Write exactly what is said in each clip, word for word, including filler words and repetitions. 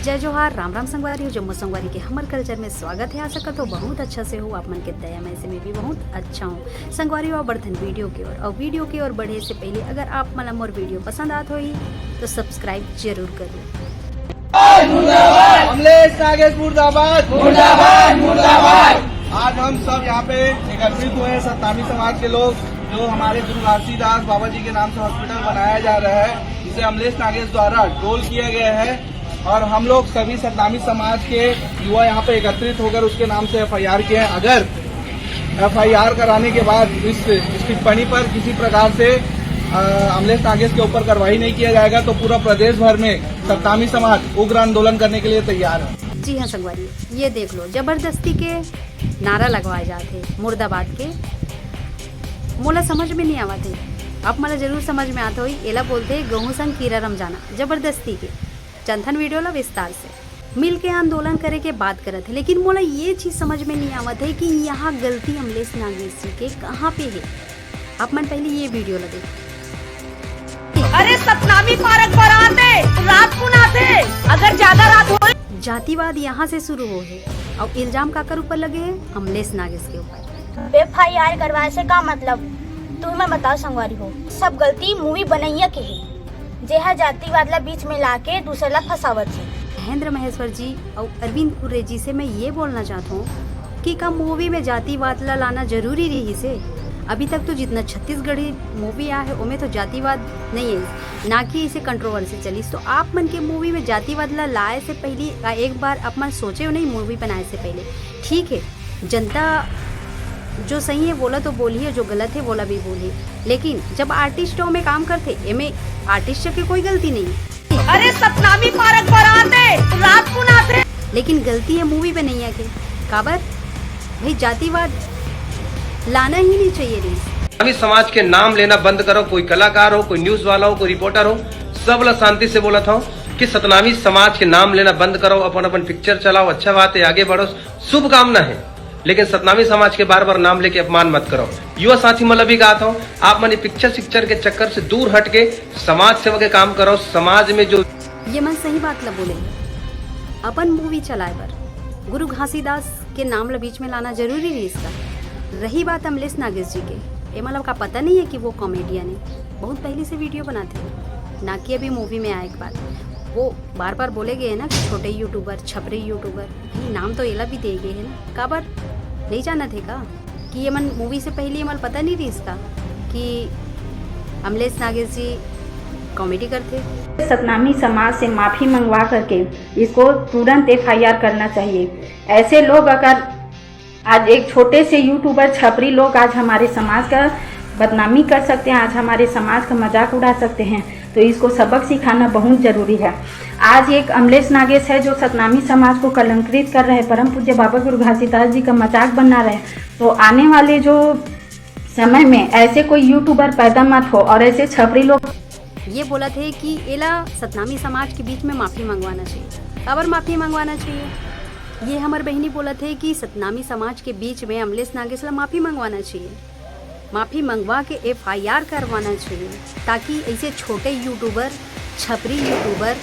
जय जोहार, राम राम संगवारी हो। जम्मो संगवारी के हमर कल्चर में स्वागत है। आशा करत हो बहुत अच्छा से हो, आप मन के दया में से मैं भी बहुत अच्छा हूँ। संगवारी हो, बढ़थन वीडियो के ओर, और वीडियो के ओर बढ़े से पहले अगर आप मन ला मोर वीडियो पसंद आत होही तो सब्सक्राइब जरूर करो। अमलेश नागेश मुर्दाबाद, मुर्दाबाद, मुर्दाबाद। आज हम सब यहाँ पे एकत्रित हुए हैं, सतनामी समाज के लोग, जो हमारे गुरु घासीदास बाबा जी के नाम से हॉस्पिटल बनाया जा रहा है, जिसे अमलेश नागेश द्वारा डोल किया गया है। और हम लोग सभी सतनामी समाज के युवा यहाँ पे एकत्रित होकर उसके नाम से एफआईआर किए हैं। अगर एफआईआर कराने के बाद इस, इस टिप्पणी पर किसी प्रकार से अ, अमलेश नागेश के ऊपर कार्रवाई नहीं किया जाएगा तो पूरा प्रदेश भर में सतनामी समाज उग्र आंदोलन करने के लिए तैयार है। जी हाँ संगवारी, ये देख लो, जबरदस्ती के नारा लगवाए जात हे मुर्दाबाद के। मोला समझ में नहीं आवत हे, अब मोला जरूर समझ में आत होही। एला बोलथे गहूं संग कीरा रमजाना, जबरदस्ती के। चंथन वीडियो ला विस्तार से। मिल के आंदोलन करे के बात करत हे, लेकिन मोला ये चीज समझ में नहीं आवत हे कि यहाँ गलती अमलेश नागेश जी के कहाँ पे हे। आप मन पहले ये वीडियो ला देखो। अरे सतनामी पारक बरात है, रात कुन आथे, अगर ज्यादा रात हो जातिवाद यहाँ से शुरू हो हे और इल्जाम काकर ऊपर लगे हे? अमलेश नागेश के ऊपर। एफआईआर करवाए से का मतलब? तुम मैं बताओ संगवारी हो, सब गलती मूवी बनैया के हे, जेहा जातिवाद ला बीच में लाके दूसर ला फंसावत हे। महेंद्र महेश्वर जी और अरविंद कुर्रे जी से मैं ये बोलना चाहता हूँ कि का मूवी में जातिवाद ला लाना जरूरी रहिस हे? अभी तक तो जितना छत्तीसगढ़ी मूवी आए हे, ओमे तो जातिवाद नहीं है, ना कि इसे कंट्रोवर्सी चलिस। तो आप मन के मूवी में जातिवाद ला लाए से पहले का एक बार आप मन सोचे हो नहीं मूवी बनाए से पहले? ठीक है, जनता जो सही है वोला तो बोलही, जो गलत है वोला भी बोलही, लेकिन जब आर्टिस्ट ओमे काम करथे, एमे आर्टिस्ट के कोई गलती नहीं है। अरे सतनामी पारक बरात है, रात कुन आथे। लेकिन गलती है मूवी बनैया के। काबर भाई, जातिवाद लाना ही नहीं चाहिए रहिस। सभी समाज के नाम लेना बंद करो। कोई कलाकार हो, कोई न्यूज वाला हो, कोई रिपोर्टर हो, सब ला शांति से बोलत हूँ कि सतनामी समाज के नाम लेना बंद करो, अपन अपन पिक्चर चलाओ, अच्छा बात है, आगे बढ़ो, शुभकामना है, लेकिन सतनामी समाज के बार बार नाम लेके अपमान मत करो। युवा साथी मन ला भी कहत हूँ, आप मन पिक्चर सिक्चर के चक्कर से दूर हट के समाज सेवा के काम करो। समाज में जो ये मन सही बात ला बोले, अपन मूवी चलाए बर गुरु घासीदास के नाम ला बीच में लाना जरूरी रहिस का? रही बात अमलेश नागेश जी के, एमन ला का पता नहीं है कि वो कॉमेडियन है? बहुत पहले से वीडियो बनाथे, ना कि अभी मूवी में आए के बाद। वो बार बार बोले गए हैं ना कि छोटे यूट्यूबर, छपरी यूट्यूबर, भाई नाम तो एला भी दे गए हैं ना, काबर नहीं जानत हे का कि ये मन मूवी से पहले ये मन पता नहीं रहिस का कि अमलेश नागेश जी कॉमेडी करथे? सतनामी समाज से माफी मंगवा करके इसको तुरंत एफआईआर करना चाहिए। ऐसे लोग अगर आज एक छोटे से यूट्यूबर छपरी लोग आज हमारे समाज का बदनामी कर सकते हैं, आज हमारे समाज का मजाक उड़ा सकते हैं, तो इसको सबक सिखाना बहुत जरूरी है। आज एक अमलेश नागेश है जो सतनामी समाज को कलंकित कर रहे हैं, परम पूज्य बाबा गुरु घासीदास जी का मजाक बना रहे हैं, तो आने वाले जो समय में ऐसे कोई यूट्यूबर पैदा मत हो और ऐसे छपरी लोग ये बोलत हे कि एला सतनामी समाज के बीच में माफी मंगवाना चाहिए। काबर माफी मंगवाना चाहिए? ये हमर बहिनी बोलत हे कि सतनामी समाज के बीच में अमलेश नागेश ला माफी मंगवाना चाहिए, माफी मंगवा के एफआईआर करवाना चाहिए, ताकि ऐसे छोटे यूट्यूबर, छपरी यूट्यूबर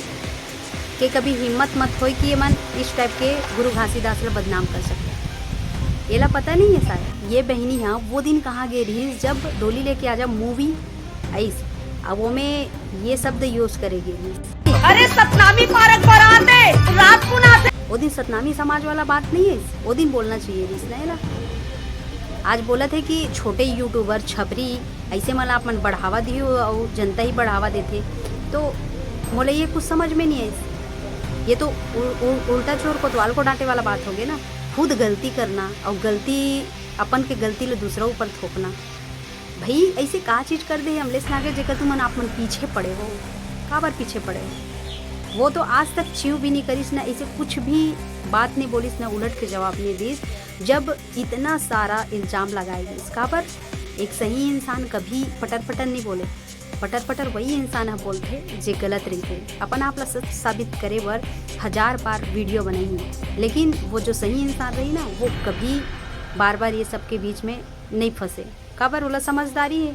के कभी हिम्मत मत होए कि ये मन इस टाइप के गुरु घासीदास ला बदनाम कर सके। एला पता नहीं है शायद। ये बहिनी हा वो दिन कहाँ गे रहिस जब डोली लेके आजा मूवी आइस, अब ओमे ये शब्द यूज करे गे रहिस। अरे सतनामी पारक बरात है, रात कुन आथे। वो दिन सतनामी समाज वाला बात नहीं है, वो दिन बोलना चाहिए रहिस ना एला। आज बोलत हे कि छोटे यूट्यूबर, छपरी, ऐसे मन ला आप मन बढ़ावा दियो और जनता ही बढ़ावा देथे, तो मोला ये कुछ समझ में नहीं आइस। ये तो उ, उ, उल्टा चोर कोतवाल को डांटे वाला बात हो गया ना। खुद गलती करना और गलती, अपन के गलती ले दूसरा ऊपर थोपना। भाई, ऐसे का चीज कर दे हे अमलेश नागेश जेकर तुमन आप मन पीछे पड़े हो? काबर पीछे पड़े हो? वो तो आज तक चीव भी नहीं करिस ना, ऐसे कुछ भी बात नहीं बोलिस ना, उलट के जवाब नहीं दिस। जब इतना सारा इल्जाम लगाए गिस, काबर? एक सही इंसान कभी पटर पटर नहीं बोले। पटर पटर वही इंसान ह बोलथे जे गलत रहिथे। अपन आप ला सच साबित करे बर हजार बार वीडियो बनाही, लेकिन वो जो सही इंसान रही ना, वो कभी बार बार ये सब के बीच में नहीं फंसे। काबर? ओला समझदारी है।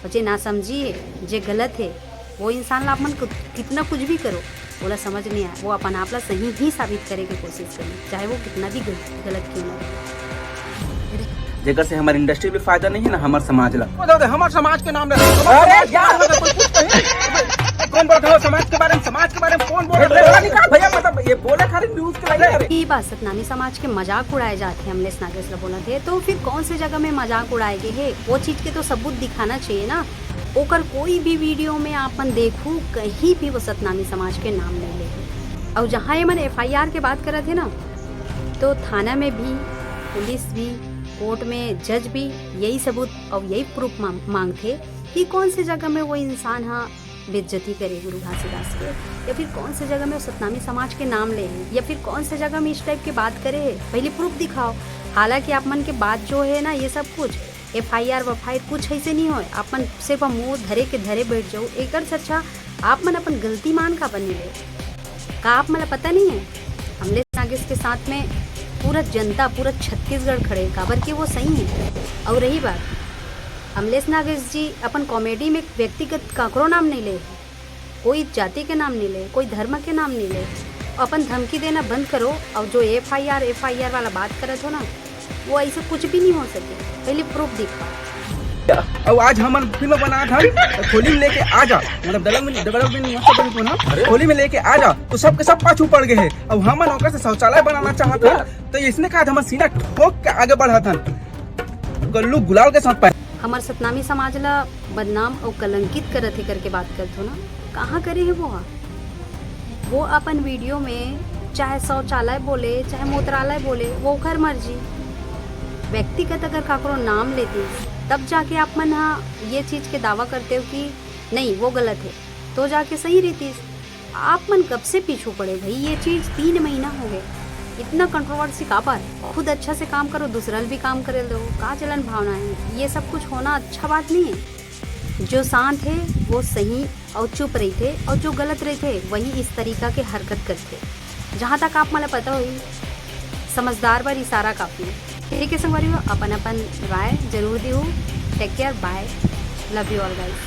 और जे नासमझी है, जे गलत है, वो इंसान ला अपन कु-, कितना कुछ भी करो, ओला समझ नहीं आए, वो अपन आप ला सही ही साबित करे के कोशिश करे, चाहे वो कितना भी गल-, गलत क्यों ना रहे। जेकर से हमर इंडस्ट्री भी फायदा नहीं है ना हमर समाज ला। वो दे, हमर समाज के नाम ले। अरे यार, मतलब कोई कुछ नहीं। कौन बोल रहा है समाज के बारे में? समाज के बारे में कौन बोल रहा है? भैया, मतलब ये बोले खाली न्यूज़ के लाइन करे। ये बात सतनामी समाज के मजाक उड़ाए जाते हैं, अमलेश नागेश ला बोलत हे, तो फिर कौन से जगह में मजाक उड़ाए गए हे? वो चीज के तो सबूत दिखाना चाहिए ना। ओकर कोई भी वीडियो में आपन देखू, कहीं भी वो सतनामी समाज के नाम नहीं ले। और जहाँ ये मन एफआईआर के बात करत हे ना, तो थाना में भी, पुलिस भी, कोर्ट में जज भी यही सबूत और यही प्रूफ मांग, मांगथे कि कौन से जगह में वो इंसान हा बेइज्जती करे गुरु घासीदास के, या फिर कौन से जगह में वो सतनामी समाज के नाम ले हे, या फिर कौन से जगह में इस टाइप के बात करे हे, पहले प्रूफ दिखाओ। हालांकि आप मन के बात जो है ना, ये सब कुछ एफआईआर वफआईआर कुछ ऐसे नहीं होए, आप मन सिर्फ मुंह धरे के धरे बैठ जाओ। एकर से अच्छा आप मन अपन गलती मान का बनी ले। का आप मन ला पता नहीं है, अमलेश नागेश के साथ में पूरा जनता, पूरा छत्तीसगढ़ खड़े हे, काबर के वो सही है। और रही बात, अमलेश नागेश जी अपन कॉमेडी में व्यक्तिगत काकरो नाम नहीं ले, कोई जाति के नाम नहीं ले, कोई धर्म के नाम नहीं ले। अपन धमकी देना बंद करो, और जो एफआईआर एफआईआर वाला बात करत हो ना, वो ऐसे कुछ भी नहीं हो सके। पहले प्रूफ दिखाओ। और आज हमन फिल्म बनात हन, तो खोली में लेके आ जा, मतलब डबल मीनिंग, डबल मीनिंग मत बोल ना, खोली में लेके आ जा, तो सबके सब पाछू पड़ गए हैं। अब हमन ओकर से शौचालय बनाना चाहत हन, तो इसने कहा हमर सीना ठोक के आगे बढ़त हन, गल्लू गुलाल के साथ पाए। हमर सतनामी समाज ला बदनाम और कलंकित करत हे करके बात करत हो ना, कहाँ करे हे वो हा? वो अपन वीडियो में चाहे शौचालय बोले, चाहे मूत्रालय बोले, वो ओकर मर्जी। व्यक्तिगत अगर काकरो नाम लेतीस, तब जाके आप मन हा ये चीज के दावा करते हो कि नहीं, वो गलत है, तो जाके सही रहीतीस। आप मन कब से पीछू पड़े भाई? ये चीज तीन महीना हो गए, इतना कंट्रोवर्सी काबर? खुद अच्छा से काम करो, दूसरा ल भी काम करे दो। का जलन भावना है? ये सब कुछ होना अच्छा बात नहीं है। जो शांत है वो सही और चुप रहिथे, और जो गलत रहिथे वही इस तरीका के हरकत करथे। जहाँ तक आप मन ला पता होही, समझदार बर इशारा काफी है। ठीक है संगवारी हो, अपन अपन राय जरूर दिहू। Take care, bye, love you all guys।